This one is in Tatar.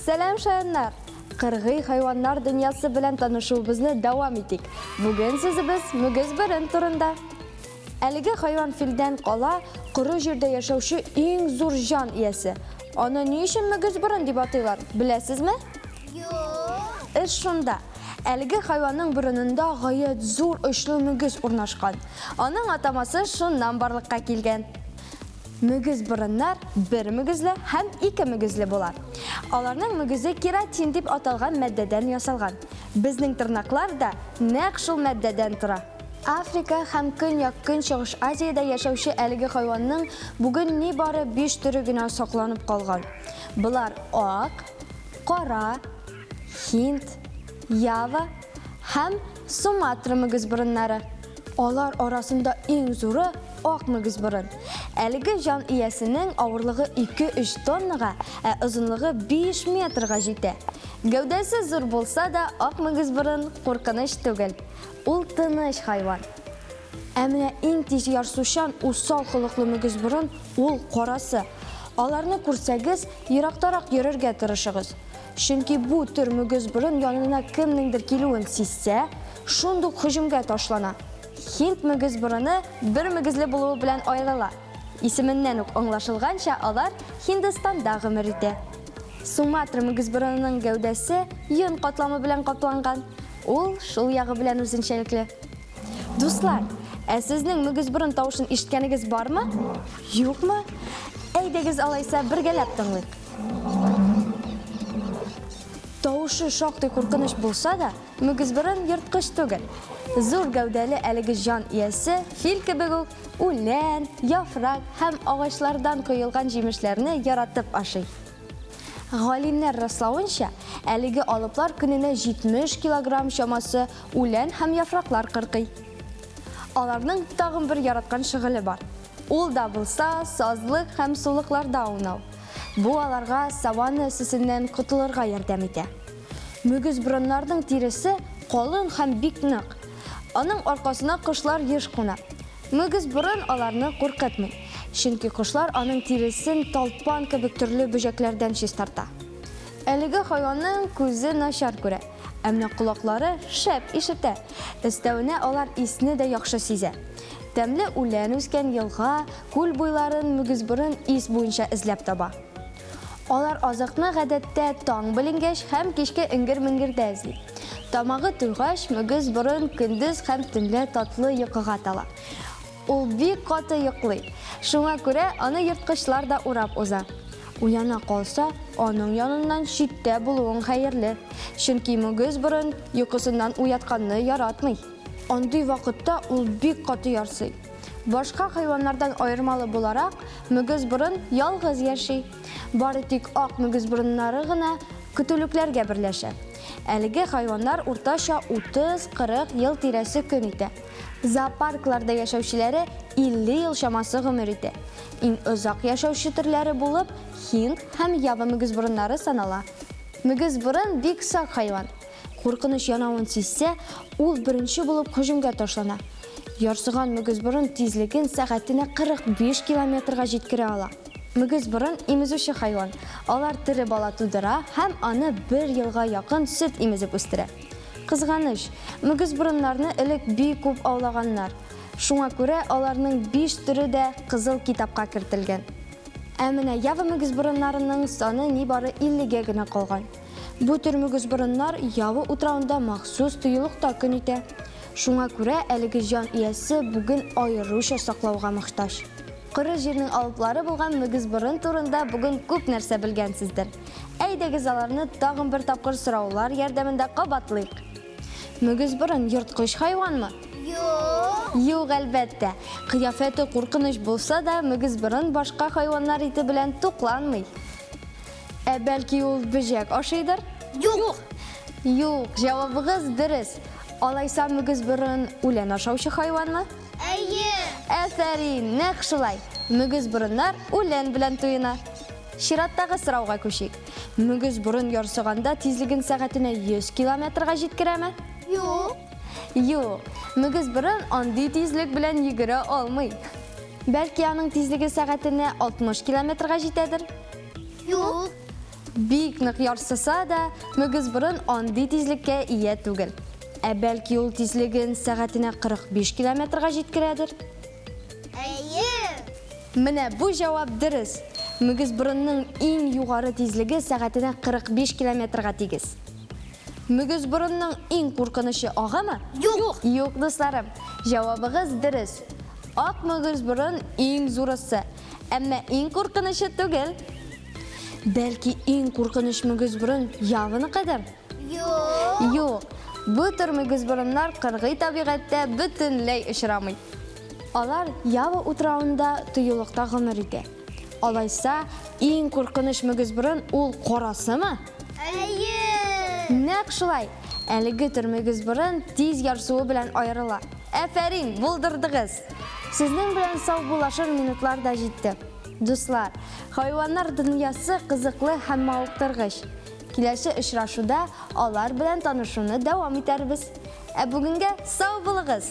Сәлам, шаяннар! Кыргый хайваннар дөньясы белән танышуыбызны дәвам итик. Бүген сүзебез мөгезборын турында. Әлеге хайван филдән кала коры җирдә яшәүче иң зур җан иясе. Аны ни өчен мөгезборын дип атыйлар, беләсезме? Юк. Эш шунда, әлеге хайванның борынында гаять зур очлы мөгез урнашкан. Аның атамасы шуннан барлыкка килгән. Мөгез борыннар бер мөгезле һәм ике мөгезле була. Аларның мөгезе кератин дип аталган матдәдән ясалган. Безнең тырнаклар да нәкъ шул матдәдән тора. Африка һәм Көньяк-Көнчыгыш Азиядә яшәүче әлеге хайванның бүген нибары биш төре генә сакланып калган. Болар ак, кара, һинд, ява һәм суматра мөгезборыннары. Алар арасында иң зуры, ак мөгезборын. Әлеге җан иясенең авырлыгы ике-өч тоннага, ә озынлыгы биш метрга җитә. Гәүдәсе зур булса да, ак мөгезборын куркыныч түгел. Ул тыныч хайван. Ә менә иң тиз ярсучан, усал холыклы мөгезборын, ул карасы. Аларны күрсәгез, ерактарак йөрергә тырышыгыз. Чөнки бу төр мөгезборын янына кемнеңдер килүен сизсә, шундук һөҗүмгә ташлана. Һинд мөгезборыны бер мөгезле булуы белән аерыла. Исеменнән үк аңлашылганча, алар Һиндстанда гомер итә. Суматра мөгезборынының гәүдәсе йон катламы белән капланган. Ул шул ягы белән үзенчәлекле. Дуслар, ә сезнең мөгезборын тавышын ишеткәнегез бармы? Юкмы? Әйдәгез алайса бергәләп тыңлыйк. Тавышы шактый куркыныч булса да, мөгезборын ерткыч түгел. Зур гәүдәле әлеге җан иясе фил кебек үк үлән, яфрак һәм агачлардан коелган җимешләрне яратып ашый. Галимнәр раславынча, әлеге алыплар көненә 70 килограмм чамасы үлән һәм яфраклар кыркый. Аларның тагын бер яраткан шөгыле бар. Ул да булса, сазлык һәм сулыкларда аунау. Бу аларга саванна эссесеннән котылырга ярдәм итә. Мөгезборыннарның тиресе калын һәм бик нык. Аның аркасына кошлар еш куна. Мөгезборын аларны куркытмый, чөнки кошлар аның тиресен талпан кебек төрле бөҗәкләрдән чистарта. Әлеге хайванның күзе начар күрә, ә менә колаклары шәп ишетә. Өстәвенә алар исне дә яхшы сизә. Тәмле үлән үскән елга, күл буйларын мөгезборын ис буенча эзләп таба. Алар азыкны, гадәттә, таң беленгәч һәм кичке эңгер-меңгердә эзли. Тамагы туйгач, мөгезборын көндез һәм төнлә татлы йокыга тала. Ул бик каты йоклый. Шуңа күрә аны ерткычлар да урап уза. Уяна калса, аның яныннан читтә булуың хәерле. Чөнки мөгезборын йокысыннан уятканны яратмый. Андый вакытта ул бик каты ярсый. Башка хайваннардан аермалы буларак, мөгезборын ялгыз яши. Бары тик ак мөгезборыннары гына көтүлекләргә берләшә. Әлеге хайваннар уртача 30-40 ел тирәсе көн итә. Зоопаркларда яшәүчеләре 50 ел чамасы гомер итә. Иң озак яшәүче төрләре булып һинд һәм ява мөгезборыннары санала. Мөгезборын бик сак хайван. Куркыныч янавын сизсә, ул беренче булып һөҗүмгә ташлана. Ярсыган мөгезборын тизлеген сәгатенә 45 километрга җиткерә ала. Мөгезборын, имезүче хайван. Алар тере бала тудыра һәм аны бер елга якын сөт имезеп үстерә. Кызганыч, мөгезборыннарны элек бик күп аулаганнар. Шуңа күрә аларның биш төре дә Кызыл китапка кертелгән. Ә менә ява мөгезборыннарының саны нибары 50 гә генә калган. Бу төр мөгезборыннар Ява утравында махсус тыюлыкта көн итә. Шуңа күрә әлеге җан иясе бүген аеруча саклауга мохтаҗ. Коры җирнең алыплары булган мөгезборын турында бүген күп нәрсә белгәнсездер. Әйдәгез аларны тагын бер тапкыр сораулар ярдәмендә кабатлыйк. Мөгезборын ерткыч хайванмы? Юк. Юк, әлбәттә. Кыяфәте куркыныч булса да, мөгезборын башка хайваннар ите белән тукланмый. Ә бәлки ул бөҗәк ашыйдыр? Юк. Юк, җавабыгыз дөрес. Алайса мөгезборын үлән ашаучы хайванмы? Әйе. Афәрин, нәкъ шулай. Мөгезборыннар үлән белән туена. Чираттагы сорауга күчик. Мөгезборын ярсыганда тизлеген сәгатенә 100 километрга җиткерәме? Юк. Юк, мөгезборын андый тизлек белән йөгерә алмый. Бәлки аның тизлеге сәгатенә 60 километрга җитәдер? Юк. Бик нык ярсыса да, мөгезборын андый тизлеккә ия түгел. Ә бәлки ул тизлеген сәгатенә 45 километрга җиткерәдер? Әйе. Менә бу җавап дөрес. Мөгезборынның иң югары тизлеге сәгатенә 45 километрга тигез. Мөгезборынның иң куркынычы агымы? Юк. Юк, дусларым. Җавабыгыз дөрес. Ак мөгезборын иң зурысы. Әмма иң куркынычы түгел. Бәлки иң куркыныч мөгезборын Яваныкыдыр? Юк. Юк. Бу төр мөгезборыннар кыргый табигатьтә бөтенләй очрамый. Алар Ява утравында тыюлыкта гомер итә. Алайса, иң куркыныч мөгезборын ул карасымы? Әйе. Нәкъ шулай. Әлеге төр мөгезборын тиз ярсуы белән аерыла. Афәрин, булдырдыгыз! Сезнең белән саубуллашыр минутлар да җитте. Дуслар, хайваннар дөньясы кызыклы һәм мавыктыргыч. Киләсе очрашуда алар белән танышуны дәвам итәрбез. Ә бүгенгә сау булыгыз!